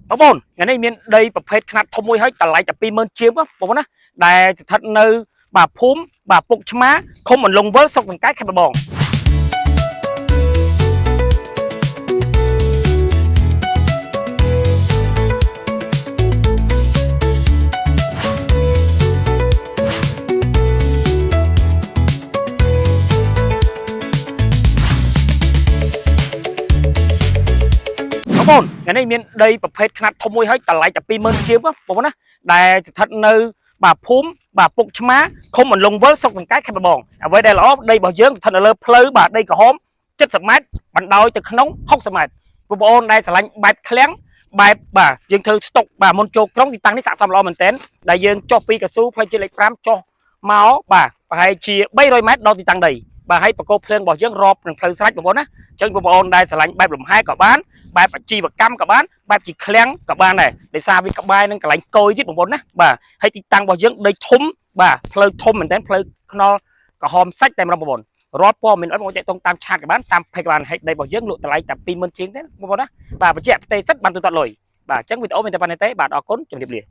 បងប្អូនថ្ងៃនេះមានដីប្រភេទខ្នាតធំមួយហើយតម្លៃតែ20000ជាងបងប្អូនណាដែលស្ថិតនៅបាទភូមិបាទពុកឆ្មាឃុំអន្លង់វិលស្រុកសង្កែខេត្តបាត់ដំបងបងប្អូនថ្ងៃនេះមានដីប្រភេទខ្នាតធំមួយហើយតម្លៃតែ20000ជាងបងប្អូនណាដែលស្ថិតនៅបាទភូមិបាទពុកឆ្មាឃុំអន្លង់វិលស្រុកសង្កែខេត្តបាត់ដំបងអ្វីដែលល្អដីរបស់យើងស្ថិតនៅលើផ្លូវបាទដីក្រហម70ម៉ែត្របណ្ដោយទៅក្នុង60ម៉ែត្របងប្អូនដែលស្រឡាញ់បែបឃ្លាំងបែបបាទយើងធ្វើស្តុកបាទមុនចូលក្រុងទីតាំងនេះស័ក្តិសមល្អមែនទែនដែលយើងចុះពីកស៊ូផ្លូវជាតិលេខ5ចុះមកបាទប្រហែលជា300ម៉ែត្រដល់ទីតាំងដីបាទហើយបកគោភ្លើងរបស់យើងរាប់នឹងផ្លូវស្រេចបងប្អូនណាអញ្ចឹងបងប្អូនដែលស្រឡាញ់បែបលំហែក៏បាន បែបអាជីវកម្មក៏បានបែបជាឃ្លាំងក៏បានដែរដោយសារវាក្បែរនឹងកន្លែងកយទៀតបងប្អូនណាបាទហើយទីតាំងរបស់យើងដីធំបាទផ្លូវធំមែនតើផ្លូវខ្នល់ក្រហមសាច់តែម្ដងបងប្អូនរាល់ព័ត៌មានអត់បងប្អូនតាក់ទងតាមឆាតក៏បានតាមផេកក៏បានហើយដីរបស់យើងលក់តម្លៃតែ20000ជាងទេបងប្អូនណាបាទបញ្ជាក់ផ្ទេសិតបានទូទាត់លុយបាទអញ្ចឹងវីដេអូមានតែប៉ុណ្្នេះទេបាទអរគុណជម្រាបលា។